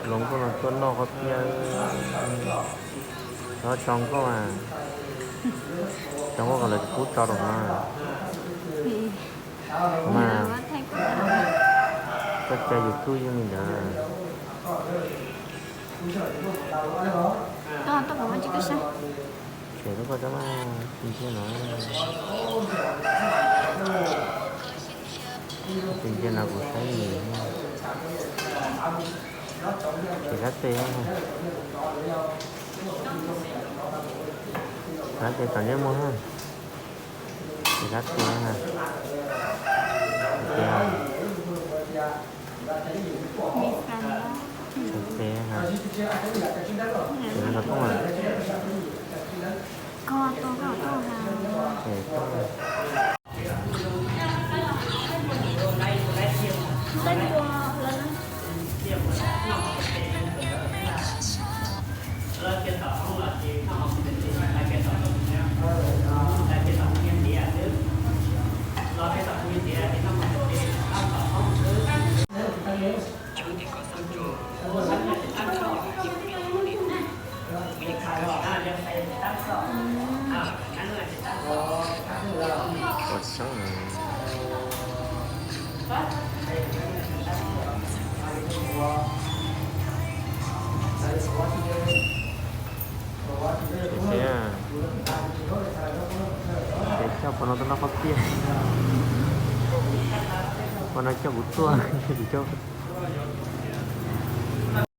Hloov koj los tuaj noj qhov tiag. Tso tso nkauj a, tso nkauj kom lawv tsis pub tso rau no. Mas koj cai YouTube yeej li ntawd. Tshem rau koj tso mas, tus ntsia no. Tus ntsia no kuv saib li. Tshem kab tes, kab tes tom ntsej muag na. Tshem kab tes na. Tes, tshem tes na. Tshem no kom tooj na. Tes tooj. Ces coj qhov no tuaj noj qhov tiag. Qhov no coj kuv tuaj, tsis coj.